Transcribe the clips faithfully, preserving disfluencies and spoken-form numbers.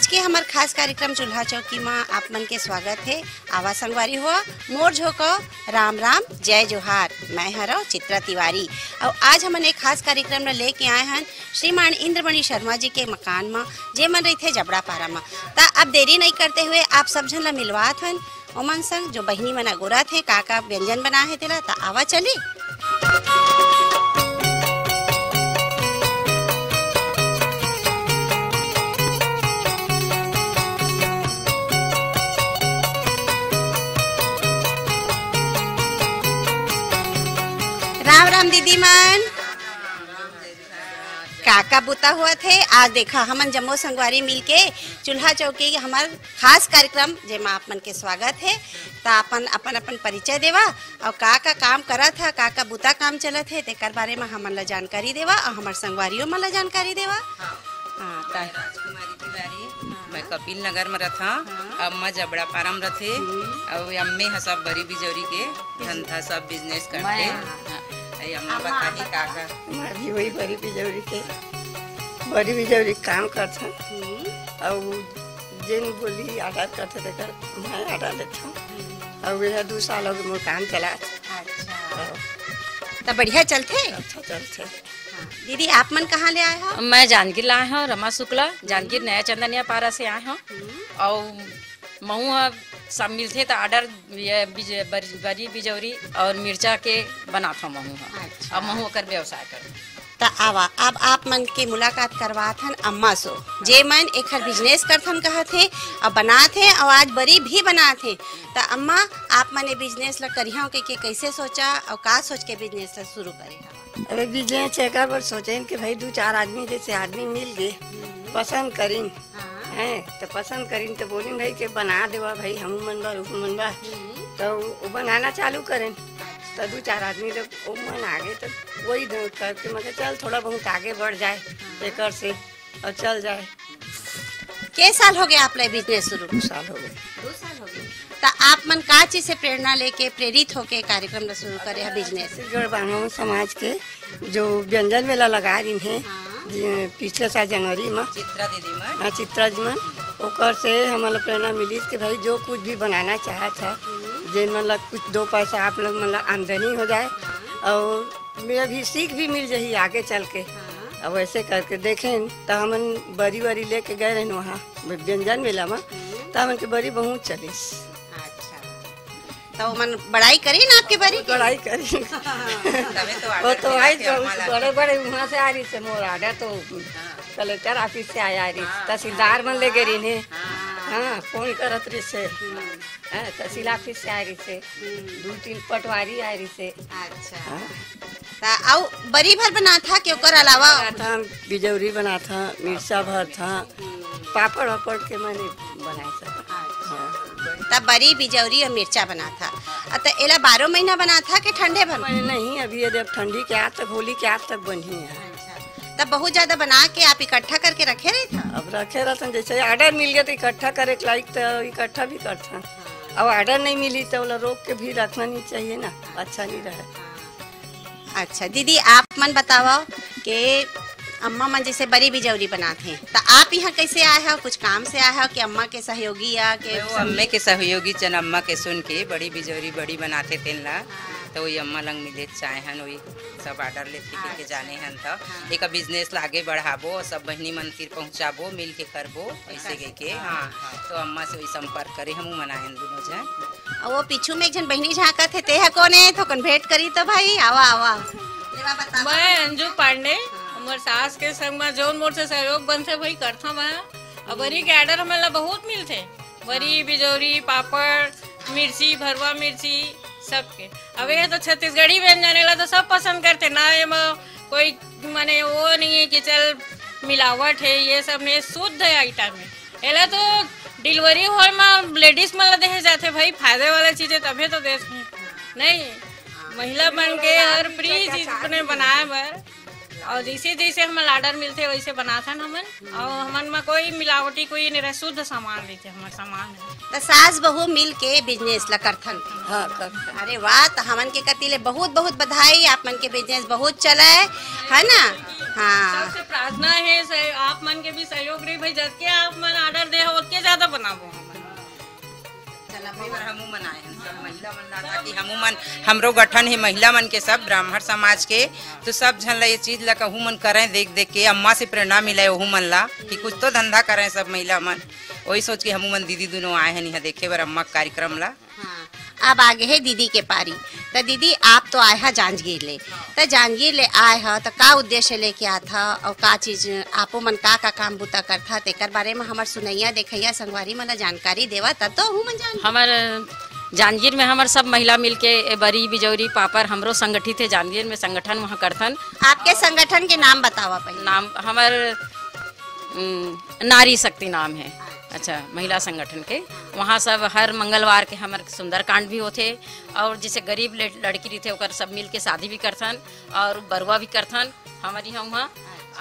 आज के हमर खास कार्यक्रम चूल्हा चौकी म आप मन के स्वागत हे। आवा संगवारी हो, मोर झोंको, राम राम, जय जोहार। मैं हरव चित्रा तिवारी। अउ आज हमन एक खास कार्यक्रम ल लेके आए हन श्रीमान इंद्रमणि शर्मा जी के मकान म, जे मन रहिथे जबड़ा पारा म। त अब देरी नइ करते हुए आप सब झन ल मिलवात हन ओमन संग, जो बहिनी मन अगोरत हे, का का व्यंजन बनाए हे तेला। त आवा चली। राम राम दीदी मन, का का बुता होवत हे? आज देखा, हमन जम्मो संगवारी मिलके चूल्हा चौकी हमर खास कार्यक्रम, जेमा आप मन के स्वागत हे। त अपन, अपन, अपन परिचय देवा, अउ का का काम करत ह, का का बुता काम चलत हे, तेकर बारे म हमन ला जानकारी देवा अउ हमर संगवारियों मन ला जानकारी देवा। हाँ, त राजकुमारी तिवारी, हाँ। मैं कपिल नगर में रथंव। हाँ। अम्मा जबड़ा पारा म रथे। हम्म। अउ अम्मे ह सब बरी बिजौरी के धंधा, सब बिजनेस करथे। मैं, हाँ। अई अम्मा बताही का का। मैं भी वही बरी बिजौरी के, बरी बिजौरी के काम करथंव। हम्म। अउ जेन बोली ऑर्डर करथे तेकर मैं ऑर्डर लेथंव। हम्म। अउ ये दू साल हो गए मोर काम चला। अच्छा। हाँ। त बढ़िया चलथे? अच्छा चलथे। हाँ। दीदी, आप मन कहाँ ले आए हो? मैं जांजगीर लाए हंव, रमा शुक्ला, जांजगीर नया चंदनिया पारा से आए हंव। हम्म। अउ महू ह सब मिलथे त ऑर्डर ये बिज-, बर-, बरी बिजौरी अउ मिर्चा के बनाथंव महू ह। अच्छा। अउ महू ओकर व्यवसाय करथंव। त आवा, अब आप मन के मुलाकात करवात हन अम्मा सो, जे मन एखर बिजनेस करथन कहत हे, अउ बनात हे, अउ आज बरी भी बनात हे। त अम्मा, आप मन ए बिजनेस ल करिहंव कहिके कइसे सोचा, अउ का सोच के बिजनेस ल शुरू करे हवा? अरे बिजनेस एकर बर सोचेन कि भाई दू चार आदमी, जैसे आदमी मिल गे, हम्म। पसंद करिन, हाँ। हैं, त पसंद करिन त बोलिन भाई के बना देवा भाई, हमू मन बर, उहू मन बर। हम्म। त वो बनाना चालू करेन। अच्छा। त दू चार आदमी जब वो मन आगे त वही द-, करके मगर चल थोड़ा बहुत आगे बढ़ जाए हाँ। एकर से अउ चल जाए। के साल हो गए आप ला बिजनेस शुरू? दू साल हो गए। दो साल हो गए। त आप मन का चीज से प्रेरणा लेके, प्रेरित होके कार्यक्रम ला शुरू करे ह बिजनेस? छत्तीसगढ़ बांगो समाज के जो व्यंजन मेला लगा रही है हाँ। जे पिछले साल जनवरी में चित्रा दीदी मन। हाँ, चित्रा जी मन, ओकर से हमन ला प्रेरणा मिली कि भाई जो कुछ भी बनाना चाहत है, हम्म। जेन मन ला कुछ दो पैसा आप लोग मन ला आमदनी हो जाए हाँ। और मैं अभी सीख भी मिल जाही आगे चल के। हाँ। अब ऐसे करके देखें त हमन बरी वरी लेके गए रहन वहाँ व्यंजन मेला में, हम्म। त हमन के बरी बहुत चलिस। अच्छा, त ओमन बड़ाई करिन आपके बरी के? बड़ाई करिन। तबे तो वो ऑर्डर तो मिला आई के बहुत अम्मा ला। बड़े बड़े वहाँ से आ रही से मोर ऑर्डर तो हाँ। कलेक्टर ऑफिस से आया रही, हाँ, तहसीलदार हाँ, मन ले गे रही ने। हाँ। हाँ, फोन करत रही से। हम्म। हाँ, तहसील ऑफिस से आ रही से। हम्म। दो तीन पटवारी आ रही से। अच्छा। हाँ। त अउ बरी भर बनाथा कि ओकर अलावा? बनाथा, बिजौरी बनाथा, मिर्चा भरथा, हम्म। पापड़ वापड़ के मैंने बनाए सब। अच्छा। हाँ। त बरी, बिजौरी अउ मिर्चा बनाथा। अ, त एला बारह महीना बनाथा कि ठंडे भर? मैंने नहीं, अभी ये जब ठंडी के आज तक, होली के आज तक बनी है। अच्छा। त बहुत ज्यादा बना के आप इकट्ठा करके रखे रहिथा? अब रखे रहथन, जैसे ऑर्डर मिल गया त इकट्ठा करे के लायक त इकट्ठा भी करथन। हाँ। अब ऑर्डर नहीं मिली त ओला रोक के भी रखना नहीं चाहिए ना, अच्छा नहीं रहे। हाँ। अच्छा दीदी, आप मन बतावव के अम्मा मन जैसे बरी बिजौरी बनात हे, त आप यहाँ कैसे आए हो? कुछ काम से आए हो कि अम्मा के सहयोगी या के मैं वो संग? अम्मे के सहयोगी चन अम्मा के सुन के बड़ी बिजौरी बड़ी बनाथे तेन ला, हाँ। त वही अम्मा लंग मिले चाहे हन, वही सब ऑर्डर लेथे के, के अच्छा। जाने हन त हाँ। एक बिजनेस ला आगे बढ़ाबो, सब बहिनी मन तीर पहुँचाबो, मिल के करबो, ऐसे कह के, हाँ। हाँ। तो अम्मा से वही संपर्क करे, हमू मन आयन दोनों जन। अउ वो पीछू में एक झन बहिनी झांकत हे, ते ह कोन ए? थोकन भेंट करी तो भाई, आवा, आवा। ले बा, बता। मैं अंजू पांडे, हाँ। हमर सास के संग में जौन मोर से सहयोग बनथे, वही करथों मैं। अब बरी के ऑर्डर हमन ला बहुत मिलथे, बरी, हाँ। बिजौरी, पापड़, मिर्ची, भरवा मिर्ची, सबके। अब ये तो छत्तीसगढ़ी व्यंजन, एला तो सब पसंद करथे ना, एमा कोई माने वो नहीं है कि चल मिलावट है, ये सब नहीं, शुद्ध आइटम है। एला तो डिलीवरी होए म लेडीज मन ला देहे जाथे भाई, फायदे वाला चीज है, तभे तो देश में नहीं। महिला मन के हर फ्री चीज अपने बनाए बर अउ जइसे जइसे हमन ला order मिलथे, वइसे बनाथन हमन। अउ हमन म कोई मिलावटी कोई नइ रहे, शुद्ध सामान रहिथे हमर सामान ह। त सास बहू मिल के business ला करथन। हाँ, करथन। अरे वाह, त हमन के कति ले बहुत बहुत बधाई, आप मन के business बहुत चलय, है ना? हाँ। सबसे प्रार्थना हे, सह-, आप मन के भी सहयोग रही भाई, जतके आप मन order दे हो, ओतके ज्यादा बनाबो हमन। चला, अबकी बार हमू मन आए हन, सब महिला मन ला, ताकि हमू मन, हमरो गठन हे महिला मन के, सब ब्राह्मण समाज के, तो सब झन ला ये चीज ला कहू मन करें, देख देख के अम्मा से प्रेरणा मिले ओहू मन ला कि कुछ तो धंधा करें सब महिला मन। वही सोच के हमू मन दीदी दोनों आए हन यहाँ देखे बर अम्मा के कार्यक्रम ला। हाँ, अब आगे हे दीदी के पारी। त दीदी, आप तो आए हा जांजगीर ले, त जांजगीर ले आए हा, त का उद्देश्य लेके आत हा, अउ का चीज आपो मन का का काम बूता करथा, तेकर बारे में हमर सुनैया देखैया संगवारी मन ला जानकारी देवा, तब तो ओहू मन जान। हमर जांजगीर में हमर सब महिला मिलके ए बरी, बिजौरी, पापड़ हमरो संगठित हे। जांजगीर में संगठन वहाँ करथन। आपके संगठन के नाम बतावा पहले। नाम हमर, उम, नारी शक्ति नाम है। अच्छा, महिला संगठन के। वहाँ सब हर मंगलवार के हमर सुंदरकांड भी होथे, और जैसे गरीब ले-, लड़की रहिथे, ओकर सब मिल के शादी भी करथन और बरुआ भी करथन हमर यहाँ वहाँ,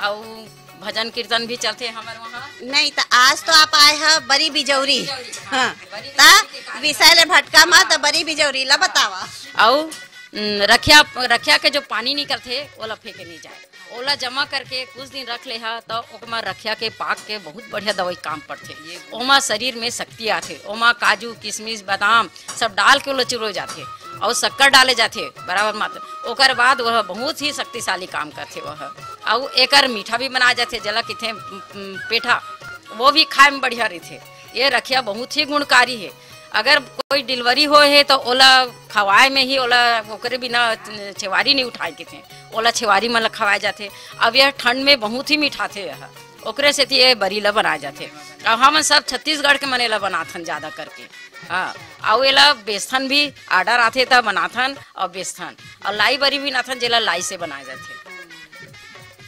और भजन कीर्तन भी चलथे हमर वहाँ। नहीं, त आज तो आप आए ह बरी बिजौरी। हाँ, हाँ। बरी त बिजौरी के कारण विषय ले भटका मत, त बरी बिजौरी ला बतावा। अउ, उम, रखिया, रखिया के जो पानी निकलथे, ओला फेंके नहीं जाए। ओला जमा करके कुछ दिन रख ले हा, त ओमा रखिया के पाक के बहुत बढ़िया दवाई काम पड़थे। ओमा शरीर में शक्ति आथे। ओमा काजू, किशमिश, बादाम सब डाल के ओला चुरो जाथे, अउ शक्कर डाले जाथे बराबर मात्रा। ओकर बाद वह बहुत ही शक्तिशाली काम करथे वह। अउ एकर मीठा भी बनाए जाथे, जेला कहिथे, उम, उम, पेठा, वो भी खाए में बढ़िया रहिथे। ये रखिया बहुत ही गुणकारी हे। अगर कोई delivery होए हे, त ओला खवाए में ही ओला, ओकरे बिना छेवारी नहीं उठाए कहिथे, ओला छेवारी मन ला खवाए जाथे। अब यह ठंड में बहुत ही मिठाथे यह, ओकरे सेती ये बरी ला बनाए जाथे। अउ हमन सब छत्तीसगढ़ के मन एला बनाथन ज्यादा करके। हाँ, अउ एला बेचथन भी, order आथे त बनाथन अउ बेचथन, अउ लाई बरी भी बनाथन, जेला लाई से बनाए जाथे।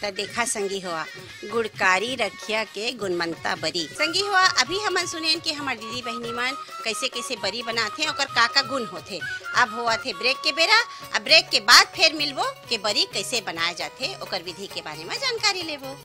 त देखा संगी होआ, गुणकारी रखिया के गुणमंता बरी। संगी होआ, अभी हमन सुनेन कि हमर दीदी बहिनी मन कैसे कैसे बरी बनाथे, ओकर का का गुण होथे। अब होवत हे break के बेरा, अब break के बाद फेर मिलबो के बरी कैसे बनाए जाथे, ओकर विधि के बारे में जानकारी लेबो।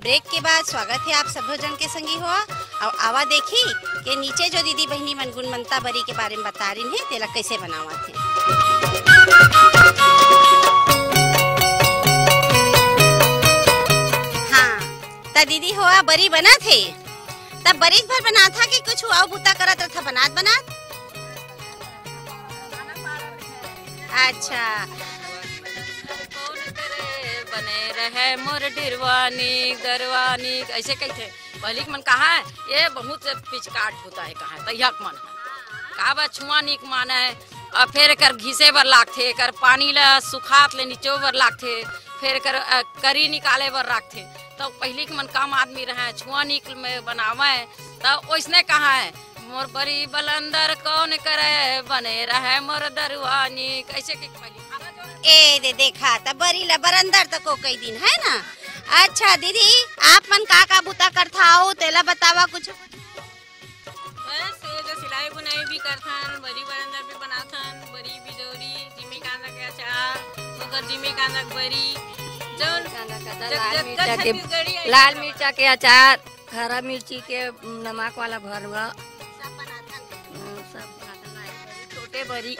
Break के बाद स्वागत हे आप सब्बो जन के संगी होआ। अउ आवा देखी के नीचे जो दीदी बहिनी मन गुणमंता बरी के बारे में बता रही हे, तेला कैसे बनावत हे। हाँ, त दीदी होआ बरी बनत हे, त बरीच भर बनात हा कि कुछ अउ बूता करत रथा बनात बनात? अच्छा। कौन करे बने रहे मोर डिरवानी, दरवानी, ऐसे कहिथे। पहिली के मन कहा है, ये बहुत से पिचकाट होता है, कहा है, तैया के मन है। का बा छुआ नीक माने, और फिर एकर घिसे बर लागथे, एकर पानी ला सुखात ले निचो बर लागथे, फिर एकर, अ, करी निकाले बर लागथे। तो पहिली के मन कम आदमी रहे, छुआ नीक में बनावे, तो ओइसने कहा है, मोर बरी बलंदर कौन करे, बने रहे मोर दरुआनी, कैसे के पहिली। ए दे देखा, त बरी ला बरंदर तको कई दिन है ना। अच्छा दीदी, आप मन का का बुता करथा हो, तेला बतावा कुछ। बस ये जो सिलाई बुनाई भी करथन, बरी बरंदर भी बनाथन, बरी बिजौरी, जिमी कांदा के अचार, ओकर जिमी कांदा के बरी, जौन कांदा के अचार, जग-, लाल जग-, मिर्चा के, छत्तीसगढ़ी आइटम लाल है। मिर्चा के अचार, हरा मिर्ची के नमक वाला भरुआ। सब बनाथन। हम्म, सब बनाथन, लाल बरी, छोटे बरी।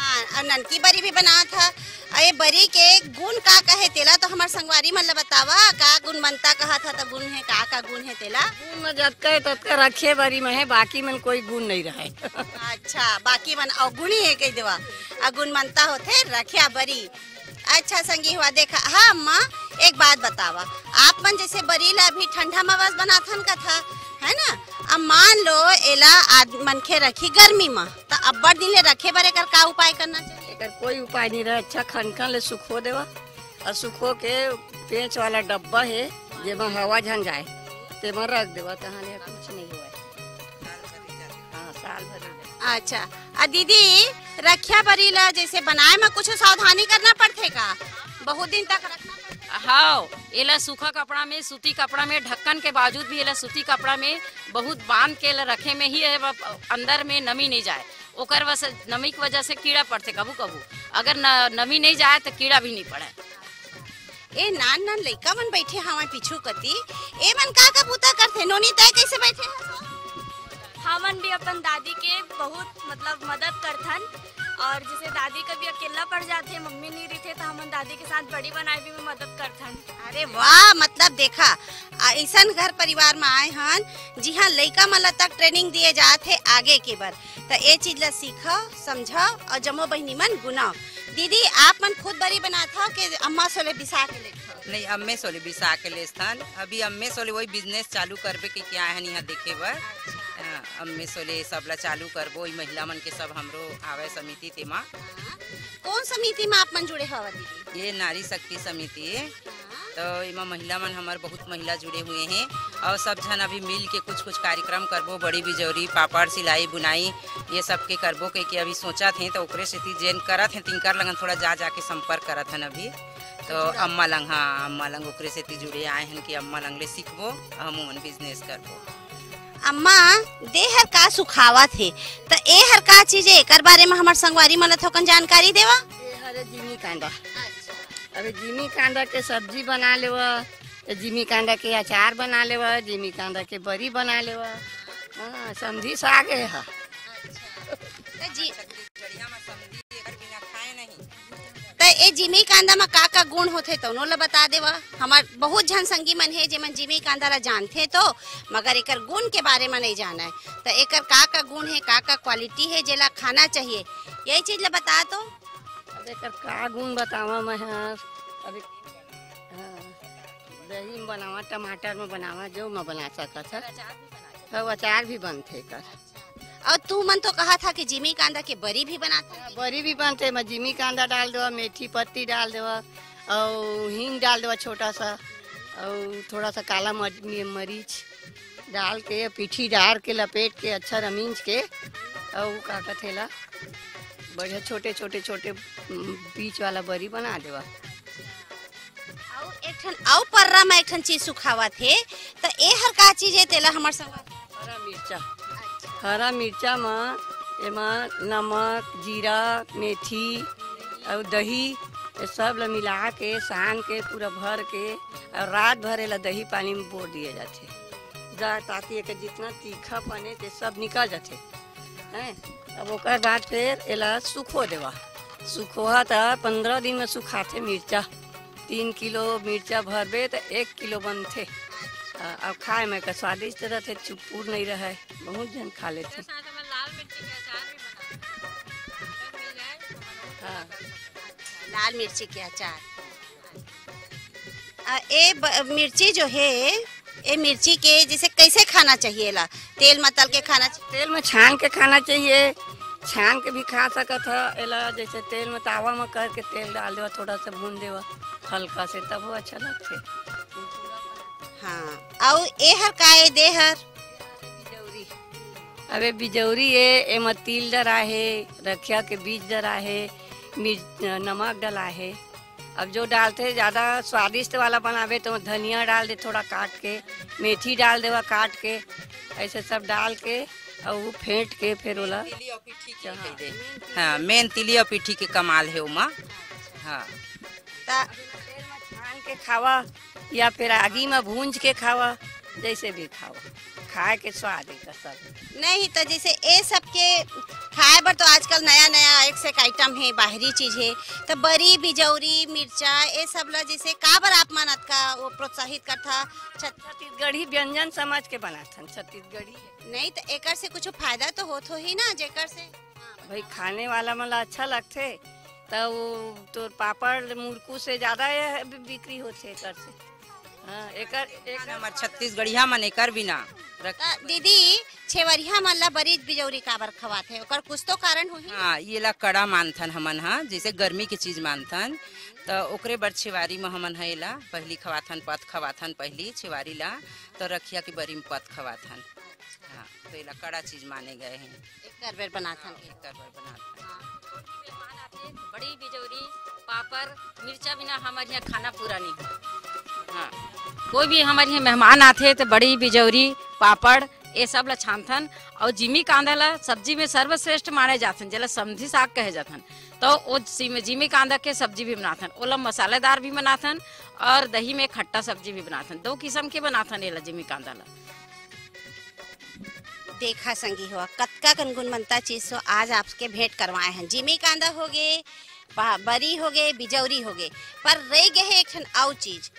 हाँ, अउ ननकी बरी भी बनात ह। अउ ये बरी के गुण का कहे, तेला तो हमर संगवारी मन ल बतावा, का गुणवंता कहत ह, त गुण हे, का, का गुण हे तेला? गुण में जतका हे, ततका रखे बरी में हे, बाकी मन कोई गुण नहीं रहे। अच्छा, बाकी मन अवगुणी हे कह देवा, अउ गुणवंता होथे रखिया बरी। अच्छा संगी हुआ, देखा, हाँ अम्मा, एक बात बतावा, आप मन जैसे बरी ला अभी ठंडा में बस बनाथन कथा, है ना? मान लो, एला आद-, मनखे रखी गर्मी म, त अब्बड़ दिन ले रखे बर एकर का उपाय करना चाहिए? एकर कोई उपाय नहीं रहे, अच्छा खनखन ले सुखो देवा, और सुखो के पेंच वाला डब्बा हे, जेमा हवा झन जाए, तेमा रख देवा, तहाँ ले कुछ नहीं हुआ। हाँ, साल भर। अच्छा, आ दीदी, रखिया बरी ला जैसे बनाए म कुछ सावधानी करना पड़थे का? बहुत दिन तक रखना पड़थे? हाव, एला सूखा कपड़ा में, सूती कपड़ा में, ढक्कन के बावजूद भी एला सूती कपड़ा में बहुत बांध के एला रखे में ही, ए, अंदर में नमी नहीं जाए। ओकर वस-, नमी के वजह से कीड़ा पड़थे कभू कभू। अगर न-, नमी नहीं जाए तो कीड़ा भी नहीं पड़े। ए नान नान लइका मन बैठे हवय पीछू कती, ए मन का का बूता करथे? नोनी, तय कैसे बैठे हस? हमन भी अपन दादी के बहुत, मतलब, मदद करथन। और जैसे दादी कभी अकेला पड़ जाथे, मम्मी नहीं रहिथे, तो हमन दादी के साथ बड़ी बनाए भी में मदद करथन। अरे वाह, मतलब देखा, अइसन घर परिवार में आए हन, जिहाँ लइका मन ला तक ट्रेनिंग दिए जात हे आगे के बर। त ए चीज ला सीखव, समझव और जम्मो बहिनी मन गुनव। दीदी, आप मन खुद बरी बनात हव के अम्मा सोले बिसा के लेत हव? नहीं, अम्मे सोले बिसा के लेथन। अभी अम्मे सोले वही बिजनेस चालू करबे के क्या है, यहाँ देखे बर। हाँ, अम्मे सोले सब ला चालू करबो, ई महिला मन के सब हमरो आवे समिति तेमा। हाँ। कौन समिति में आप मन जुड़े हव दीदी? ये नारी शक्ति समिति। हाँ। तो एमा महिला मन, हमर बहुत महिला जुड़े हुए हैं और सब झन अभी मिल के कुछ कुछ कार्यक्रम करबो, बड़ी बिजौरी, पापड़, सिलाई, बुनाई, ये सब के करबो के, के अभी सोचत हैं, तो ओकरे सेती जेन करत हैं तिनकर लंगन थोड़ा जा जाके संपर्क करत हन अभी। तो अम्मा लंग, हाँ, अम्मा लंग ओकरे सेती जुड़े आए हन कि अम्मा लंग ले सीखबो, हम ओमन बिजनेस करबो। अम्मा, दे हर का सुखावत हे, त ए हर का चीज हे, एकर बारे में हमर संगवारी मन ल थोकन जानकारी देवा। ए हरे जिमी कांदा। अच्छा। अबे जिमी कांदा के सब्जी बना लेवा, ए जिमी कांदा के अचार बना लेवा, जिमी कांदा के बरी बना लेवा। हाँ, समधी साग हे हा। अच्छा। त जी, छत्तीसगढ़िया में समधी एकर बिना खाए नहीं। त ए जिमी कांदा म का का गुण होथे, तउनो ल बता देवा। हमर बहुत झन संगी मन हे, जेमन जिमी कांदा ल जानथे तो, मगर एकर गुण के बारे म नहीं जानय। त एकर का का गुण हे, का का क्वालिटी हे, जेला खाना चाहिए, यही चीज ल बता तो। अब एकर का गुण बतावा मैं ह? अभी, हाँ, दही में बनावा, टमाटर में बनावा, जो में बना सकत ह। हाँ, अचार भी बनथे एकर। और तू मन तो कहा था कि जिमी कांदा के बरी भी बनाता है। बरी भी बनथे, मैं जिमी कांदा डाल देवा, मेथी पत्ती डाल देवा, और हींग डाल देवा छोटा सा, और थोड़ा सा काला मर-, मरीच डाल के, पीठी डार के, लपेट के, अच्छा रमींच के, और का कथे ला, बढ़िया छोटे, छोटे, छोटे, उम, बीच वाला बरी बना देवा। अउ एक ठन अउ पर्रा म एक ठन चीज सुखावत हे, त ए हर का चीज हे, तेला हमर संग। हरा मिर्चा। हरा मिर्चा म एमा नमक, जीरा, मेथी अउ दही, ये सब ल मिला के, सान के, पूरा भर के, अउ रात भर एला दही पानी में बोर दिए जाथे। जा, ताकि एकर जितना तीखापन हे, ते सब निकल जाथे। हैं? अब ओकर बाद फिर एला सुखो देवा। सुखोहा त पंद्रह दिन में सुखाथे मिर्चा। तीन किलो मिर्चा भरबे त एक किलो बनथे। आ, अब खाए में का स्वादिष्ट रहथे, चुपुर नहीं रहे, बहुत झन खा लेथे। हाँ। लाल मिर्ची के अचार। आ, ए ब-, मिर्ची जो हे, ए मिर्ची के जैसे कैसे खाना चाहिए ला? तेल में तल के खाना चाहिए? तेल में छान के खाना चाहिए, छान के भी खा सकत ह। एला जैसे तेल में तावा में करके तेल डाल देवा, थोड़ा सा भून देवा हल्का से, तब वो अच्छा लगथे। हाँ, अउ ए हर का ए दे हर? अबे बिजौरी ए, एमा तिल डरा हे, रखिया के बीज डरा हे, मिर्च, नमक डला हे। अब जो डालथे, ज्यादा स्वादिष्ट वाला बनाबे, तो धनिया डाल दे थोड़ा काट के, मेथी डाल देवा काट के, ऐसे सब डाल के, और वो फेंट के फिर ओला। तिली और पिठी के हाँ। कह दे। हाँ, मेन तिली और पिठी के कमाल है ओमा। हाँ। ता तेल में छान के खावा या फिर आगी में भूंज के खावा, जैसे भी खावा, खाए के स्वाद एकर सब। नहीं, तो जैसे ए सब के खाए बर तो आजकल नया नया एक से एक आइटम हे, बाहरी चीज हे, तो बरी, बिजौरी, मिर्चा, ए सब ला जैसे काबर आप मन अतका वो प्रोत्साहित करथा? छत- छत्तीसगढ़ी व्यंजन समझ के बनाथन, छत्तीसगढ़ी। नहीं, तो एकर से कुछ फायदा तो होत होही ना, जेकर से भाई खाने वाला मन ला अच्छा लगथे, त वो तोर पापड़ मुरकू से ज्यादा ये बि-, बिक्री होथे एकर से। हाँ, एकर, एकर हमर छत्तीसगढ़िया मन एकर बिना रख- त दीदी, छेवरिया मन ला बरी बिजौरी काबर खवाथे? ओकर कुछ तो कारण होही। हाँ, ये ला कड़ा मानथन हमन ह, जैसे गर्मी के चीज मानथन, त ओकरे बर छेवारी म हमन ह एला पहली खवाथन, पत खवाथन पहली छेवारी ला, त रखिया के बरी म पत खवाथन। हाँ, तो एला कड़ा चीज माने गए हे। एकर बर बनाथन हाँ, के। एकर बर बनाथन। हाँ। मेहमान आथे, बड़ी बिजौरी, पापड़, मिर्चा बिना हमर यहाँ खाना पूरा नहीं हो। हाँ। कोई भी हमर यहाँ मेहमान आथे, तो बड़ी बिजौरी, पापड़, ये सब ला छानथन। और जिमी कांदा ला सब्जी में सर्वश्रेष्ठ माने जाथन, जेला समधी साग कहे जाथन। तो वो सिम-, जिमी कांदा के सब्जी भी बनाथन, ओला मसालेदार भी बनाथन और दही में खट्टा सब्जी भी बनाथन। दो किस्म के बनाथन एला, जिमी कांदा ला। देखा संगी हो, कतका कन गुणवंता चीज सो आज आपके भेंट करवाए हैं। जिमी कांदा हो गे, पा-, बरी हो गे, बिजौरी हो गे, पर रह गए हे एक ठन अउ चीज,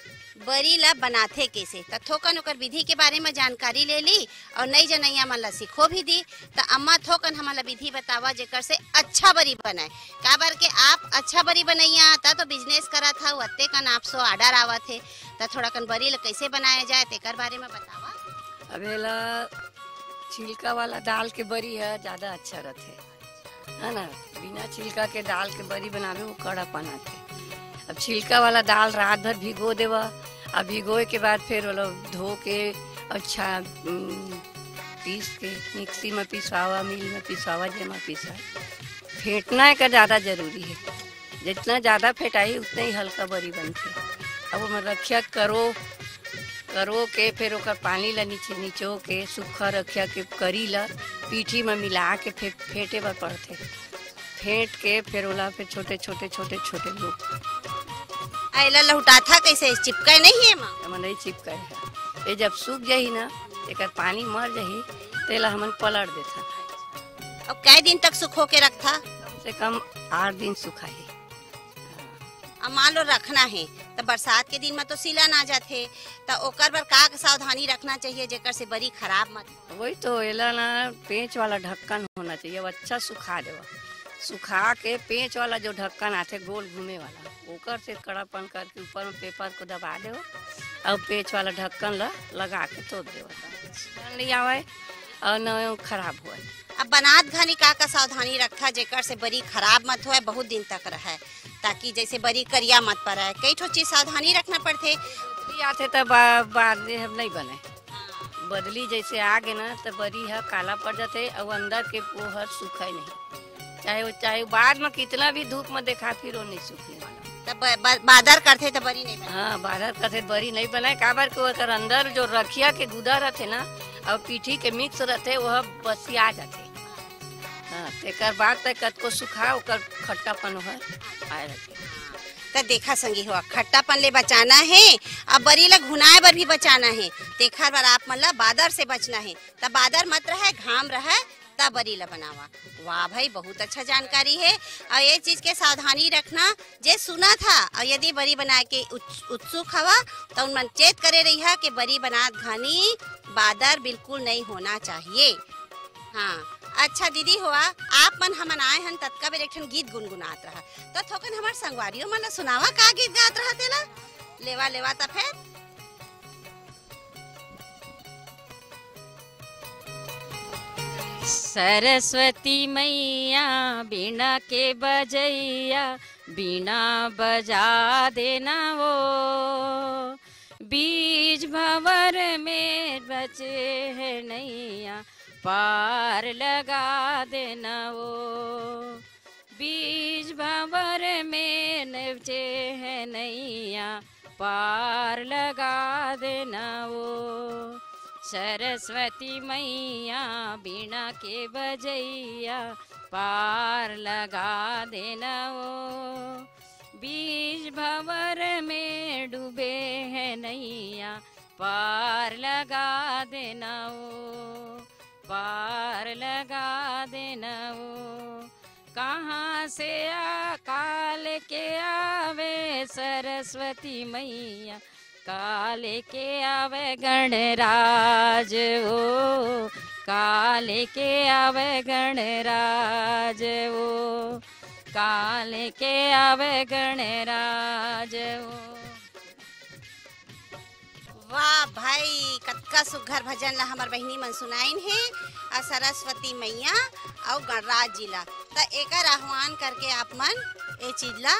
बरी ला बनाथे कैसे? त थोकन ओकर विधि के बारे में जानकारी ले ली और नई जनैया मन ला सिखो भी दी। त अम्मा, थोकन हमन ला विधि बतावा, जेकर से अच्छा बरी बनाए, काबर के आप अच्छा बरी बनैया, त तो बिजनेस करत हव, अत्ते कन आप सो ऑर्डर आवत हे, त थोड़ा कन बरी ला कैसे बनाया जाए, तेकर बारे में बतावा। अब एला छिलका वाला दाल के बरी ह ज्यादा अच्छा रथे, है ना? बिना छिलका के दाल के बरी बनावे, वो कड़ापन आथे। अब छिलका वाला दाल रात भर भिगो देवा, अब भिगोए के बाद फिर ओला धो के अच्छा, उम, पीस के मिक्सी में पिसवावा, मिल में पिसवावा, जेमा पिसवा। फेंटना एकर ज्यादा जरूरी है। जितना ज्यादा फेंटाही, उतना ही हल्का बरी बनथे। अब ओमा रखिया करो, करो के फिर ओकर पानी ला नीचे निचो के, सूखा रखिया के करी ला पीठी में मिला के फेंट-, फेंटे बर पड़थे। फेंट के फिर ओला फिर छोटे, छोटे, छोटे, छोटे लोग। आ, एला लहुटाथा कैसे? चिपकाए नहीं है एमा? एमा नहीं चिपकाए है। ये जब सूख जाही ना, एकर पानी मर जाही, तेला हमन पलट देथन। अब कै दिन तक सुखो के रखथा? कम से कम आठ दिन सुखाही। अब मान लो रखना है, त बरसात के दिन में तो सिलन आ जाथे, त ओकर बर का सावधानी रखना चाहिए, जेकर से बरी खराब मत हो? वही तो, एला ना पेंच वाला ढक्कन होना चाहिए, अब अच्छा सुखा देवा। सुखा के पेंच वाला जो ढक्कन आथे गोल घूमे वाला, ओकर से कड़ापन करके ऊपर में पेपर को दबा देवा और पेंच वाला ढक्कन ला लगा के तोप देवा। न ले आवे और न खराब होए। अब बनात घनी का का सावधानी रखा, जेकर से बरी खराब मत होए, बहुत दिन तक रहे, ताकि जैसे बरी करिया मत पड़े? कई ठो चीज सावधानी रखना पड़थे। बदली आथे त बा-, बाद में हम नहीं बने। बदली जैसे आ गे ना, त बरी ह काला पड़ जाथे और अंदर के वो ह सूखे नहीं, चाहे वो, चाहे बाद में कितना भी धूप में देखा, फिर वो नहीं सूखने वाला। तब ब-, ब-, बादर करथे त बरी नहीं बने। हाँ, बादर करथे त बरी नहीं बनाए, काबर के ओकर अंदर जो रखिया के गुदा रहथे ना, और पीठी के मिक्स रहथे, वह बसिया जाथे। हाँ, तेकर बाद तक कतको सुखा, ओकर खट्टापन ओहर आए रहथे। त देखा संगी हो, खट्टापन ले बचाना है, अब बरी ला घुनाए बर भी बचाना है, तेखर बर आप मन ला बादर से बचना है। त बादर मत रहे, घाम रहे, त बरी ला बनावा। वाह भाई, बहुत अच्छा जानकारी है। और ये चीज के सावधानी रखना, जे सुना था और यदि बरी बनाए के उच-, उत्सुक हवा, त उन मन चेत करे रहिहा कि बरी बनात घनी बादर बिल्कुल नहीं होना चाहिए। हाँ, अच्छा दीदी होवा, आप मन हमन आए हन, ततका बेर एक ठन गीत गुनगुनात रहा, त थोकन हमर संगवारियों मन ला सुनावा, का गीत गात रहा तेला? लेवा, लेवा, त फेर। सरस्वती मैया बीणा के बजैया, बीणा बजा देना वो, बीच भंवर में बचे है नैया, पार लगा देना वो, बीच भंवर में बचे है नैया, पार लगा देना वो। सरस्वती मैया बीणा के बजैया, पार लगा देना वो। बीच भंवर में डूबे है नैया, पार लगा देना वो, पार लगा देना वो। कहाँ से आ काल के आवे सरस्वती मैया, काल के आवे गणराज ओ, काल के आवे गणराज ओ, काल के आवे गणराज ओ। वाह भाई, कत- का सुग्घर भजन ला हमर बहिनी मन सुनाइन हे, अउ सरस्वती मैया अउ गणराज जी ला। त एकर आह्वान करके आप मन ए चीज ला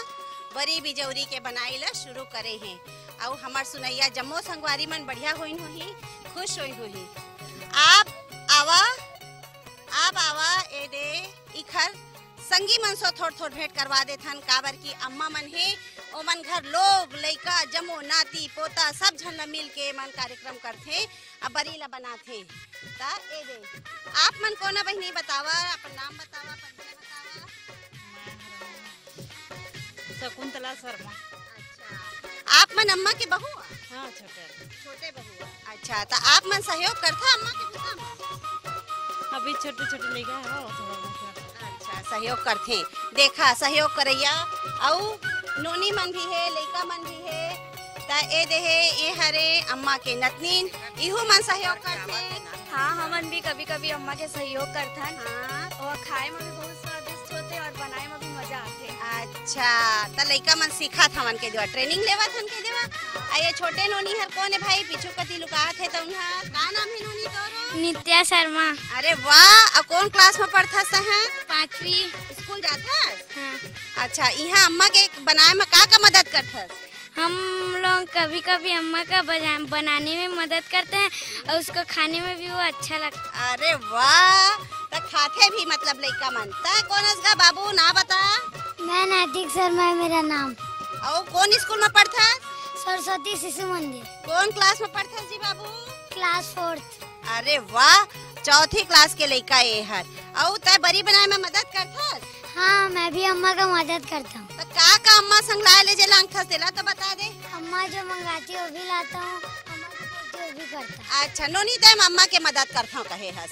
बरी बिजौरी के बनाई ला शुरू करे हे। अउ हमर सुनैया जम्मो संगवारी मन बढ़िया होइन होही, खुश होइन होही। आप आवा, आप आवा, ए दे इखर संगी मन सो थोर थोर भेंट करवा देथन, काबर कि अम्मा मन हे, ओमन घर लोग, लइका, जम्मो नाती पोता सब झन ला मिल के मन कार्यक्रम करथे, अब बरी ला बनाथे। त ए दे, आप मन कोन बहिनी बतावा, अपन नाम बतावा, परिचय बतावा। शकुंतला शर्मा। अच्छा, आप मन अम्मा के बहू आ? हाँ, छोटे। छोटे बहू आ। अच्छा, त आप मन सहयोग करथा अम्मा के बूता म? अभी छोटे छोटे लइका हे, थोड़ा बहुत। अच्छा, सहयोग करथे। देखा, सहयोग करैया अउ नोनी मन भी हे, लइका मन भी हे। त ए देहे, ए हरे अम्मा के नतनीन, इहू मन सहयोग करथे। हाँ, हमन भी कभी-कभी अम्मा के सहयोग करथन। हाँ। अउ खाए म भी बहुत स्वादिष्ट होथे अउ बनाए म भी मजा आथे। अच्छा, त लइका मन सीखत हवन के देवा, training लेवत हन के देवा। अउ ए छोटे नोनी हर कोन ए भाई, पीछू कती लुकात हे त उनहा, का नाम हे नोनी तोरो? नित्या शर्मा। अरे वाह, अउ कोन class म पढ़थस तैं? पाँचवीं। स्कूल जाथस? हाँ। अच्छा, इहाँ अम्मा के बनाए म का का मदद करथस? हम लोग कभी-कभी अम्मा का बजा-, बनाने में मदद करते हैं और उसको खाने में भी वो अच्छा लगता है। अरे वाह, त खाथे भी मतलब लइका मन। त कोन हस गा बाबू, ना बता? मैं नैतिक शर्मा है मेरा नाम। अउ कोन स्कूल म पढ़थस? सरस्वती शिशु मंदिर। कोन class म पढ़थस जी बाबू? Class fourth। अरे वाह, चौथी class के लइका ए हर। अउ तैं बरी बनाए में मदद करथस? हाँ, मैं भी अम्मा का मदद करता हूँ। त का का अम्मा संग लाए ले जे लांगथस, तेला तो बता दे। अम्मा जो मंगाती वो भी लाता हूँ, अम्मा जो बोलती वो भी करता हूँ। अच्छा, नोनी तैं अम्मा के मदद करथव कहे हस।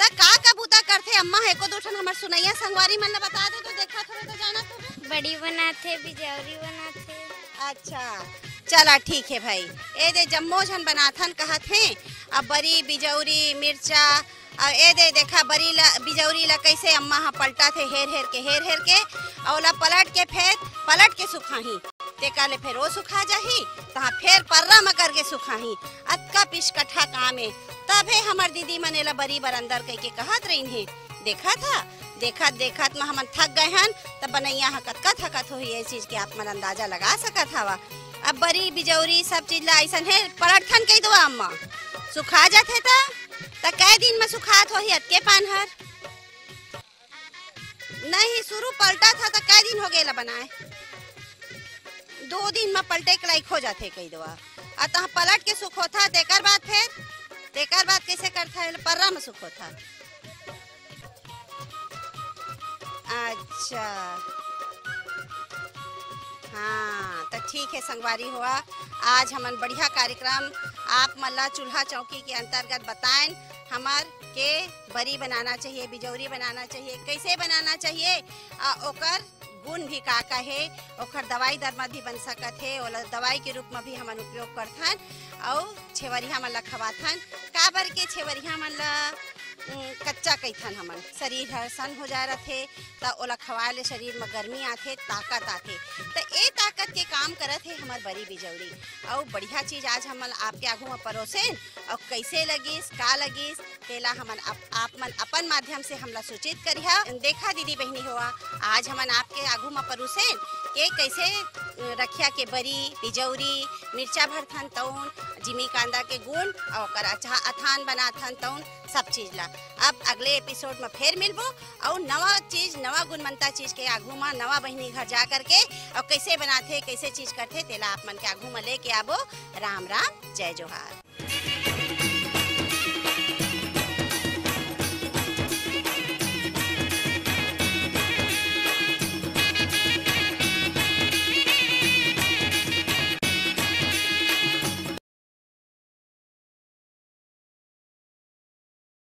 त का का बूता करथे अम्मा ह, एको दू ठन हमर सुनैया संगवारी मन ल बता दे, तो देखत होबे तो जानत होबे। बरी बनाथे, बिजौरी बनाथे। अच्छा, चला ठीक हे भाई। ए दे जम्मो झन बनाथन कहत हे, अब बरी, बिजौरी, मिर्चा, अउ ए दे देखा बरी ला, बिजौरी ला कइसे अम्मा ह पलटत हे, हेर हेर के, हेर हेर के, अउ ओला पलट के फेर पलट के सुखाही, तेकर ले फेर ओ सुखा जाही, तहाँ फेर पर्रा म करके सुखाही। अतका पिचकठा काम ए। तभे हमर दीदी मन एला बरी बर अंदर कहिके कहत रहिन हे। देखत ह, देखत देखत म हमन थक गए हन, त बनैया ह कतका थकत होही, ए चीज के आप मन अंदाजा लगा सकत हवा। अब बरी बिजौरी सब चीज ला अइसन हे, पलटथन कहि दो अम्मा, सुखा जाथे त, त कै दिन म सुखात होही अतके पान हर? नहीं, शुरू पलटत ह त कै दिन हो गे एला बनाए? दो दिन म पलटे के लायक हो जाथे कहि दो। आ तहाँ पलट के सुखोथा, तेकर बाद फेर, तेकर बाद कइसे करथा? एला पर्रा म सुखोथा। अच्छा, हाँ, त ठीक हे संगवारी हो, आज हमन बढ़िया कार्यक्रम आप मन ला चूल्हा चौकी के अंतर्गत बताएन, हमर के बरी बनाना चाहिए, बिजौरी बनाना चाहिए, कइसे बनाना चाहिए, आ ओकर गुण भी का का हे, ओकर दवाई दर म भी बन सकत हे, ओला दवाई के रूप म भी हमन उपयोग करथन, अउ छेवरिया मन ला खवाथन। काबर के छेवरिया मन ला, उम, कच्चा कहिथन हमन, शरीर ह सन हो जाए रथे, त ओला खवाए ले शरीर म गर्मी आथे, ताकत आथे। त ए ताकत के काम करत हे हमर बरी बिजौरी। अउ बढ़िया चीज आज हमन आपके आघू म परोसेन, अउ कइसे लगिस, का लगिस, तेला हमन अप-, आप मन अपन माध्यम से हमला सूचित करिहा। देखा दीदी बहिनी होवा, आज हमन आपके आघू म परोसेन के कइसे, अ, रखिया के बरी, बिजौरी, मिर्चा भरथन तउन, जिमी कांदा के गुण अउ ओकर अचा-, अथान बनाथन तउन सब चीज ला। अब अगले episode म फेर मिलबो अउ नवा चीज, नवा गुणवंता चीज के आघू म नवा बहिनी घर जा करके अउ कइसे बनाथे, कइसे चीज करथे, तेला आप मन के आघू म लेके आबो। राम राम, जय जोहार।